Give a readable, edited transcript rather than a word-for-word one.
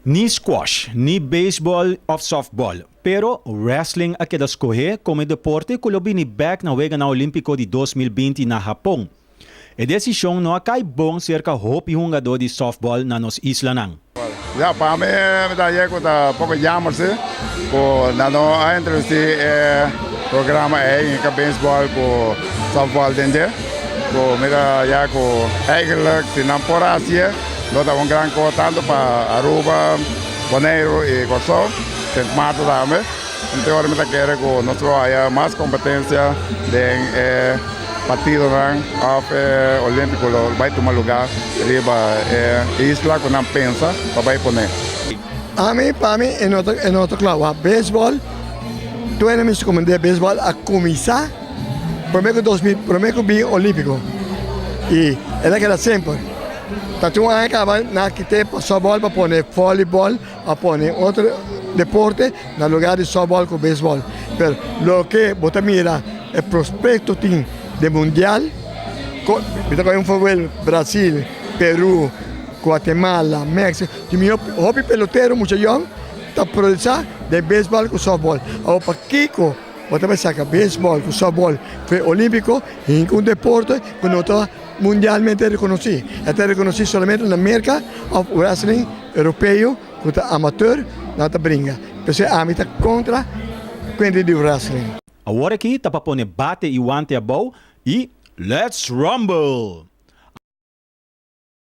Ni squash, ni baseball of softball, pero wrestling a keda skohé komo e deporte ku lo bini bèk na Weganan Olímpiko di 2020 na Hapon. E desishon no a kai bon serka hopi hungadó di softball na nos islanan. Ya, pa mi, mi ta haña ku ta poko jammer si, ku nan no a introdusí e programa ei hinka beisbòl ku sòftbòl den dje, ku mi ta haña ku eigenlijk si nan por hasié lo ta un gran kos tantu pa Aruba, Boneiru i Kòrsou, Sint Maarten tambe. Anto ora mi ta kere ku nos lo haya mas kompetensia den e partidonan òf e Olímpiko lo bai tuma lugá riba e isla ku nan pensa pa bai pone. Ami pa mi e no ta e no ta kla wak beisbòl tur hende mester komprendé beisbòl a kuminsá promé ku 2000 promé ku bin olímpiko i el a keda semper ta tin un aña kaba nan a kit'é pa sòftbòl pa pone vòlibòl a pone otro deporte na lugar di softball cu baseball. Pero loke bo ta mira e prospecto tin den mundial, mi ta coge un voorbeeld Brasil, Peru, Guatemala, Mexico, tin mi hopi pelotero mucha yong ta progresa den baseball cu softball. Awor pakico bo ta bay saca baseball cu softball for e olimpico hinca un deporte cu no ta mundialmente reconoci? E ta reconoci solamente na Merca of wrestling europeo cu ta amateur nan ta bringa. P'esei ami ta contra cuenta di wrestling. Awor aki ta pa pone bate y wante abou y Let's Rumble!